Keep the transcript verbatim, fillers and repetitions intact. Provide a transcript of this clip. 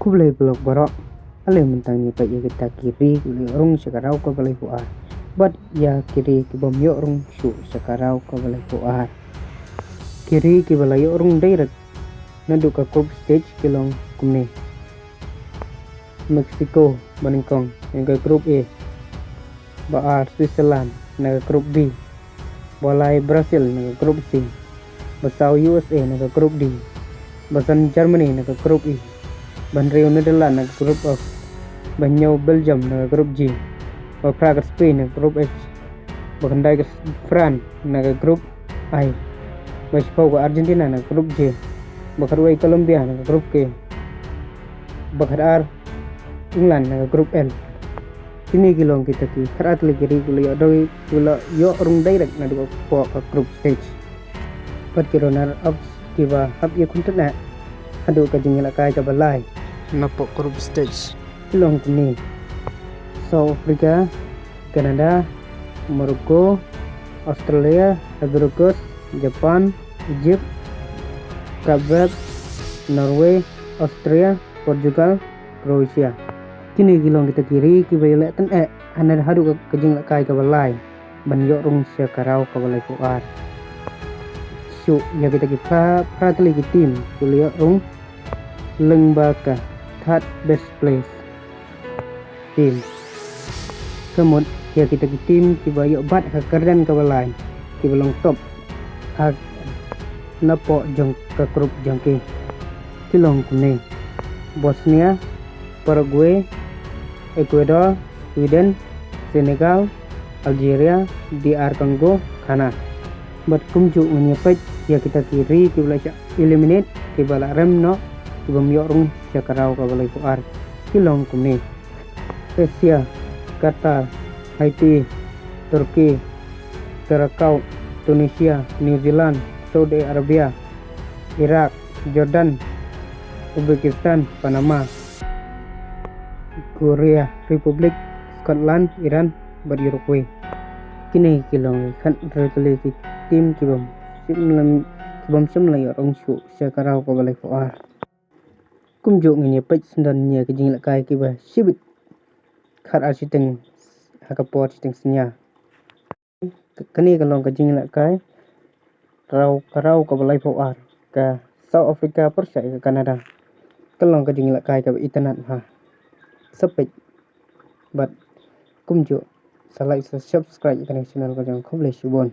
Khublei paralok baroh. Ale mynta ngin ïa peit ïa kita ki ri kiba la ïoh rung sha ka round kaba laiphew ar bad ïa ki ri ki bym ïoh rung shuh sha ka round kaba laiphew ar. Ki ri kiba la ïoh rung direct naduh ka group stage ki long kumne: Mexico banyngkong na ka group A, ba ar Switzerland na ka group B, ba lai Brazil na ka group C, ba saw U S A na ka group D, ba san Germany na ka group E, ba hynriew Netherlands na ka group F, ba hynñiew Belgium na ka group G, ba phra ka Spain na ka group H, ba khyndai ka France na ka group I, ba shiphew ka Argentina na ka group J, ba khatwei Colombia na ka group K, ba khatar England na ka group L. Kine ki long kita ki khatar tylli ki ri kiba la ïoh doi, kiba la ïoh rung direct naduh hapoh ka group stage. Bad ki runner up kiba hap ïakhun tynnat haduh ka jingïalehkai kaba lai napoh group stage ki long kumne: South Africa, Canada, Morocco, Australia, Ivory Coast, Japan, Egypt, Cape Verde, Norway, Austria, Portugal, Croatia. Kine ki long kita ki ri kiba ïaleh tynnat hana haduh ka, ka jingïalehkai kaba lai ban ïoh rung sha ka round kaba laiphew ar. Shuh ïa kita ki phra, phra tylli ki team ki la ïoh rung lyngba ka third best place team. Ka mut ïa kita ki team kiba ïoh bat ha ka kyrdan kaba lai, kiba long top ha, napoh jong ka group jong ki, ki long kumne: Bosnia, Paraguay, Ecuador, Sweden, Senegal, Algeria, D R Congo, Ghana. Bad kumjuh ngin ïa peit ïa kita ki ri kiba la shah eliminate, kiba la rem noh, ki bym ïoh rung sha ka round kaba laiphew ar, ki long kumne: Asia, Qatar, Haiti, Turkey, Curacao, Tunisia, New Zealand, Saudi Arabia, Iraq, Jordan, Uzbekistan, Panama, Korea Republic, Scotland, Iran bad Uruguay. Kine ki long khatar tylli ki team ki bym shym la, ki bym shym la ïoh rung shuh sha ka round kaba laiphew ar. Kumjuh ngin ïa peit sngewdon ïa ki jingïalehkai kiba shibit khatar shiteng ha ka por shiteng synñia. Kane ka long ka jingïalehkai round, ka round kaba laiphew ar, ka South Africa pyrshah ïa ka Canada. Ka long ka jingïalehkai kaba itynnad bha. Sa peit bad kumjuh sa like, sa subscribe ïa kane ka channel ka jong. Khublei shibun.